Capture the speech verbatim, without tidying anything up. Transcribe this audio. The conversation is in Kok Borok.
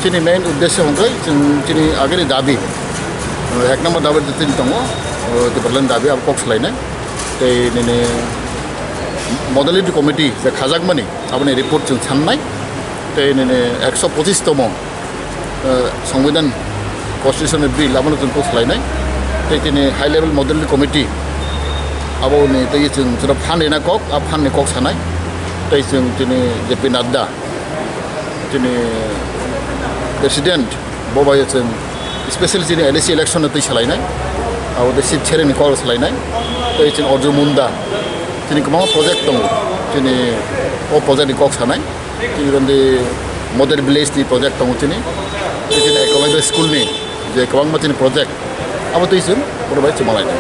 Chini main uddesho hwnkhe chwng chini agini dabi, ek number dabi tini tongo, Tipraland dabi abo kok salainai. Tei nini modality committee je khajakmani aboni report chwng sannai. Tei nini ekso pochis tomo, Songbidan constitutional bill abono chwng kok salainai. Tei tini high level modality committee aboni tei chwng chwra phan rina kok, a phan ni kok sanai. Tei chwng tini J P Nadda, tini president, bo bai chwng special chini L A C election no twi salainai, abo tei seat sharing ni kok salainai. Tei chini Arjun Munda, chini kwbangma project tongo, chini o project ni kok sanai. Chini tei model village ni project tongo chini, tei chini Eklavya school ni je kwbangma chini project, abo twi chwng oro bai chuma lainai.